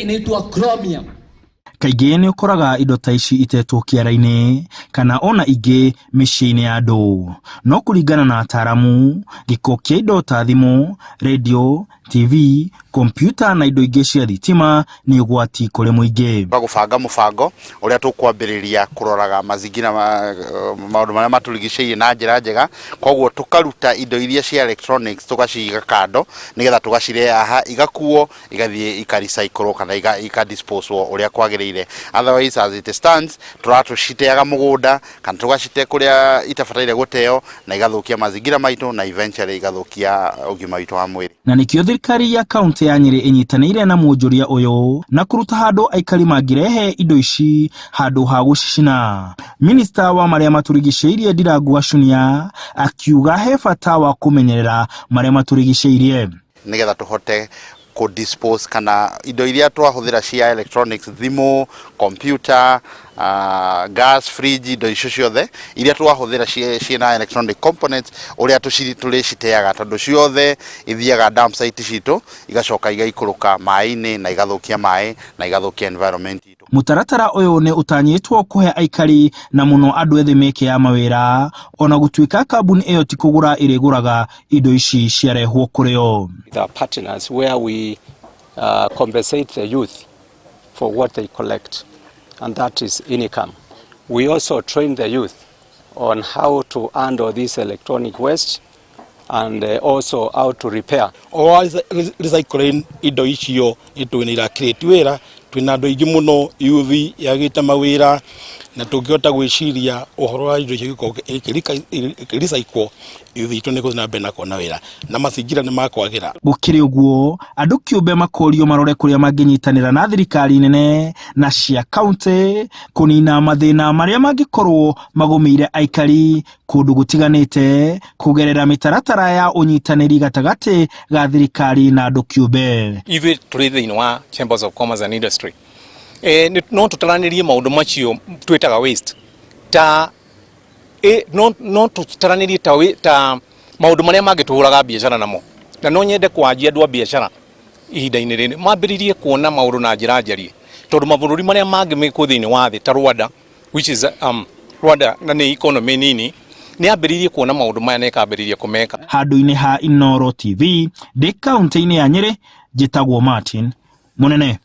Inaitwa chromium. Kaingĩ nĩ ũkoraga indo ta ici itetwo kĩara-inĩ kana ona ingĩ mĩciĩ-inĩ ya andũ. No kũringana na ataaramu, gĩko kĩa indo ta thimũ, rendio, TV, kompiuta na indo ingĩ cia thitima nĩ ũgwati kũrĩ mũingĩ. Gũbanga mũbango ũrĩa tũkwambĩrĩria kũroraga mazingira maũndũ marĩa matũrigicĩirie na njĩra njega, koguo tũkaruta indo iria cia electronics tũgaciga kando nĩgetha tũgacirehe haha igakuo igathiĩ ika-recyclwo kana ika-disposwo ũrĩa kwagĩrĩire. Otherwise as it stands tũratũciteaga mũgũnda kana tũgacite kũrĩa itabataire gũteo na igathũkia mazingira maitũ na eventually igathũkia ũgima witũ wa mwĩrĩ. Na nĩkĩo thirikari ya kaunti ya Nyĩrĩ ĩnyitanĩire na mwonjoria ũyũ na kũruta handũ aikari mangĩrehe indo ici handũ ha gũcicina. Minista wa marĩa matũrigicĩirie Ndirangu Gacunia akiuga he bata wa kũmenyerera marĩa matũrigicĩirie. Nĩgetha tũhote kũ dispose kana indo iria twahũthĩra cia electronics, thimũ, computer, gas, fridge, indo icio ciothe iria twahũthĩra ciĩna electronic components, ũrĩa tũrĩciteaga, tondũ ciothe ithiaga dump site citũ, igacoka igaikũrũka maĩ-inĩ na igathũkia maĩ na igathũkia environment itũ. Mũtaratara ũyũ nĩ ũtanyĩtwo kũhe aikari na mũno andũ ethĩ mĩeke ya mawĩra, ona gũtuĩka kambuni ĩyo ti kũgũra ĩrĩgũraga indo ici ciarehwo kũrĩ o. With our partners where we compensate the youth for what they collect, and that is income. We also train the youth on how to handle this electronic waste and also how to repair. O recycling indo icio nĩ ira create wĩra, twĩna andũ aingĩ mũno youth yagĩte mawĩra, na tũngĩhota gwĩciria ũhoro wa indo icio gĩkorwo ĩkĩ-recycle, youth itũ nĩ gũthiĩ na mbere na kuona wĩra na mazingira nĩ makwagĩra. Gũkĩrĩ ũguo, andũ kĩũmbe makorio marore kũrĩa mangĩnyitanĩra na thirikari nene na cia kaunti kũnina mathĩna marĩa mangĩkorwo magũmĩire aikari kũndũ gũtiganĩte kũgerera mĩtaratara ya ũnyitanĩri gatagatĩ ga thirikari na andũ kĩũmbe. Ithuĩ tũrĩ thĩinĩ wa Chambers of Commerce and Industry, no tũtaranĩrie maũndũ macio twĩtaga waste ta no tũtaranĩrie ta maũndũ marĩa mangĩtũhũraga biacara namo, na no nyende kwanjia andũ a biacara ihinda-inĩ rĩrĩ mambĩrĩrie kuona maũndũ na njĩra njarie, tondũ mabũrũri marĩa mangĩ mekwo thĩinĩ wa thĩ ta Rwanda, which is Rwanda na nĩ economy nini, nĩ yambĩrĩirie kuona maũndũ maya na ĩkambĩrĩria kũmeka. Handũ-inĩ ha Inooro TV ndĩ kaunti-inĩ ya Nyĩrĩ, njĩtagwo Martin Mũnene.